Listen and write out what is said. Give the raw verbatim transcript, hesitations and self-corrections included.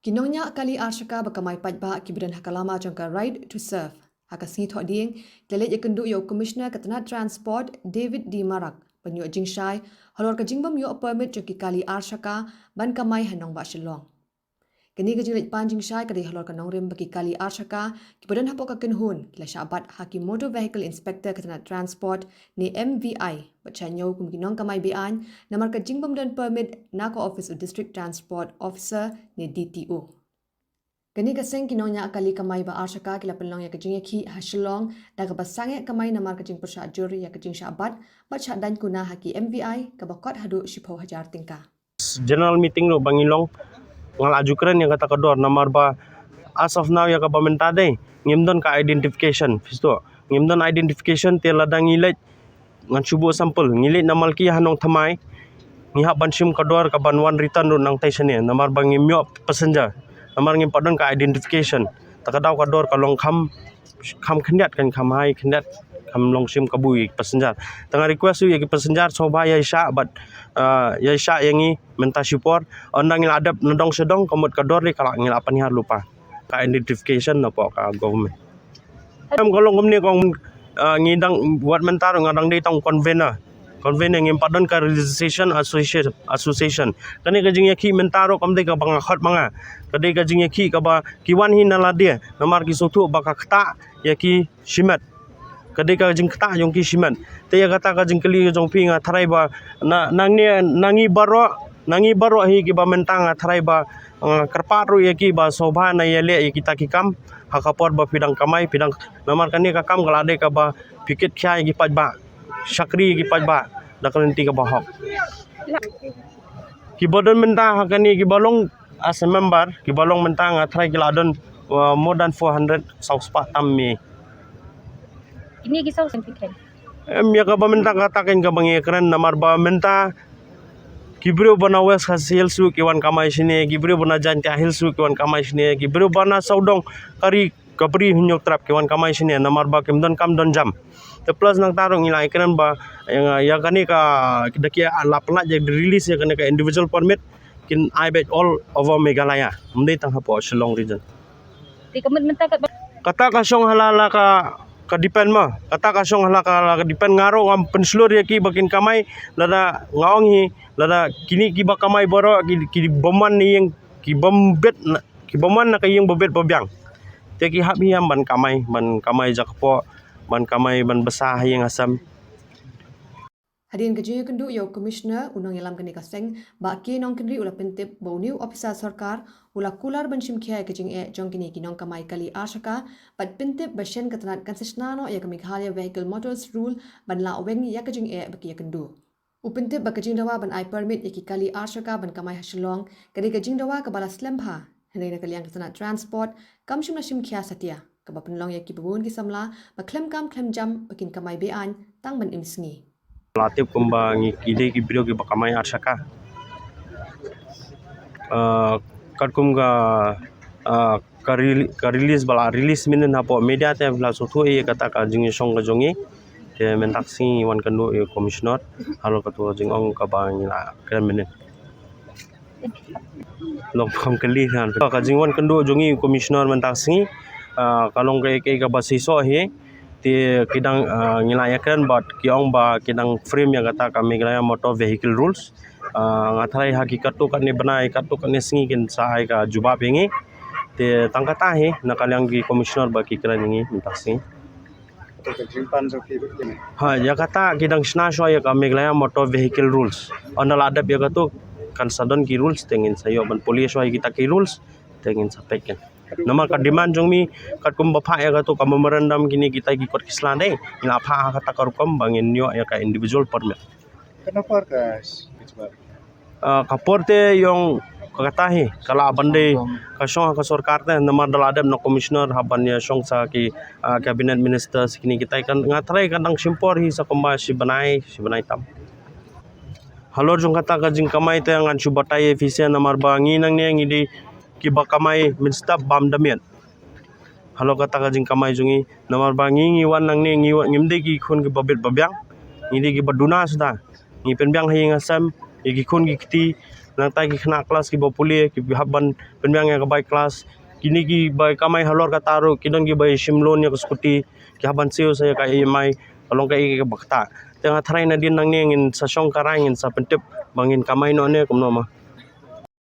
Ki nongñiah kali arshaka ba kamai paidbah kiba don ha ka lama jong ka Right to Serve, ha ka sngi Thohdieng ki la leit ïakynduh ïa u Commissioner ka tnat Transport, David D Marak, ban ïoh jingshai halor ka jingbym ïoh permit jong ki kali arshaka ban kamai ha nongbah Shillong. Kane ka jingleit pan jingshai ka dei halor ka nongrim ba ki kali arshaka kiba don hapoh ka kynhun ki la shah bat ha ki Motor Vehicle Inspector ka tnat Transport ne M V I bad shah ñiew kum ki nongkamai be-aiñ namar ka jingbym don permit na ka ophis u District Transport Officer ne D T O. Kane ka seng ki nongñiah kali kamai ba arshaka ki la pynlong ïa ka jingïakhih ha Shillong da kaba sangeh kamai namar ka jingpyrshah jur ïa ka jingshah bat bad shah daiñ kuna ha ki M V I kaba kot haduh shiphew hajar tyngka. General meeting ruh ba ngi long, nga la ju kren ïa kata ka dor namar ba as of now ïa kaba mynta dei ngim don ka identification, phi sngewthuh, ngim don identification. Te lada ngi leit, ngan shu buh sample, ngi leit na Malki ha Nongthymmai, ngi hap ban shim ka dor ka ban wan return ruh nangtai shane namar ba ngim ïoh passenger, namar ngim pat don ka identification. Ta ka daw ka dor ka long kham, kham khyndiat, kan kham high khyndiat, kham long shim kabu ïa ki passenger. Ta nga request ïa ki passenger sngewbha ïa shah bad, ah, ïa shah ïa ngi mynta shipor. Ynda ngi la dep na dong sha dong, ka mut ka dor dei ka la, ngi la pynhiar lypa ka identification napoh ka government. Em, ka long kumne kong, ah, ngi dang, wat mynta ruh nga dang dei tang convener. Convener, ngim pat don ka registration association, association. Kane ka jingïakhih mynta ruh kam dei kaba nga khot ma nga. Ka dei ka jingïakhih kaba ki wan hi na lade namar ki sngewthuh ba ka ktah ïa ki shimet. Ka dei ka jingktah jong ki shimet. Te ïa kata ka jingkylli jong phi nga tharai ba na, nangne, na ngi baroh, na ngi baroh hi kiba mynta nga tharai ba, ah, kyrpad ruh ïa ki ba sngewbha na ïaleh ïa kita ki kam ha ka por ba phi dang kamai, phi dang, namar kane ka kam ka la dei kaba phi kit khia ïa ki paidbah, shakri ïa ki paidbah da ka lynti kaba hok. Kiba don mynta ha kane kiba long as a member, kiba long mynta nga tharai ki la don, uh, more than four hundred, saw spah tam me. Kine ki saw significant. Em, ïa kaba mynta kata kan kaba ngi kren namar ba mynta ki briew ba na West Khasi Hills ruh ki wan kamai shane, ki briew ba na Jaintia Hills ruh ki wan kamai shane, ki briew ba na sawdong ka ri ka bri Hynñiewtrep ki wan kamai shane namar ba kim don kam don jam. Te plus nangta ruh ngi la ïakren ba ïa, ïa kane ka, da ki la pynlait ïa release ïa kane ka individual permit kin ai beit all over Meghalaya, ym dei tang hapoh Shillong region. Te ka mut mynta katba kata ka shong ha la la ka, ka depend ma, kata ka shong ha la ka, la ka depend. Nga ruh ngam pynshlur ïa ki ba kin kamai, lada nga ong hi, lada kine kiba kamai baroh ki, ki bym wan na ïing, ki bym bit na, ki bym wan na ka ïing ba bit ba biang. Te ki hap hi ïam ban kamai, ban kamai jakpoh, ban kamai ban bsa ha ïing ha sem. Hadien ka jingïakynduh ïa u Commissioner, u nongïalam kane ka seng, Bah K Nongkynrih, u la pyntip ba une u ophisar sorkar u la kular ban shim khia ïa ka jingeh jong kine ki nongkamai kali arshaka bad pyntip ba shen ka tnat kan sa shna noh ïa ka Meghalaya Vehicle Motors Rule ban lah weng ïa ka jingeh ba ki ïakynduh. U pyntip ba ka jingdawa ban ai permit ïa ki kali arshaka ban kamai ha Shillong ka dei ka jingdawa kaba la slem bha, hynrei na ka liang ka tnat Transport kam shym la shim khia satia, kaba pynlong ïa kiba bun ki samla ba khlem kam khlem jam ba kin kamai be-aiñ tang ban im sngi. La tip kumba ngi ki dei ki briew kiba kamai arshaka. Ah, katkum ka, ah, ka rel-, ka release ba la release mynnin hapoh media te la sngewthuh ïa kata ka jingïashong ka jong ngi. Te mynta ka sngi ngi wan kynduh ïa u Commissioner halor kata ka jingong kaba ngi la kren mynnin. Long kham kylli kan. Ka jingwan kynduh jong ngi u Commissioner mynta ka sngi, ah, ka long kaei kaei kaba seisoh hi. Te ki dang, ah, ngi la ïakren bad ki ong ba ki dang frame ïa kata ka Meghalaya Motor Vehicle Rules. Ah, nga tharai ha ki katto katne bnai, katto katne sngi kin sa ai ka jubab ïa ngi. Te tang kata hi na ka liang ki Commissioner ba ki kren ïa ngi mynta ka sngi. Ha, ïa kata ki dang shna shuwa ïa ka Meghalaya Motor Vehicle Rules. Ynda la dep ïa kato kan sa don ki rules, te ngin sa ïoh ban pule shuwa ïa kita ki rules, te ngin sa peit kan. Namar ka demand jong mi katkum ba phah ïa kato ka memorandum, kine kita ki kot ki sla dei, ngi la phah ha kata ka rukom ba ngin ïoh ïa ka individual permit. Ka por te ïong ka kata hi ka lah ban dei ka shong ha ka sorkar te, namar da la dep na Commissioner hap ban ïa shong sa ki, ah, Cabinet Minister, sa kine kita kan, nga tharai kan dang shim por hi sa kumba shi bnai, shi bnai tam. Halor jong kata ka jingkamai te ngan shu batai ïa phi sha, namar ba ngi nangne ngi dei kiba kamai mynstep bam da miet. Halor kata ka jingkamai jong ngi, namar ba ngi ngi wan nangne ngi wan, ngim dei ki khun kiba bit ba biang. Ngi dei kiba duna suda. Ngi pynbiang ha ïing ha sem, ïa ki khun ki kti, nangta ki khynnah klas kiba pule, ki hap ban pynbiang ïa ka bai klas. Kine kiba kamai halor kata ruh ki don kiba ïashim loan ïa ka scooty, ki hap ban siew sa ïa ka E M I, ka long kaei kaba ktah. Te nga tharai nadien nangne ngin sa shong ka rai, ngin sa pyntip ba ngin kamai noh ne kumno ma.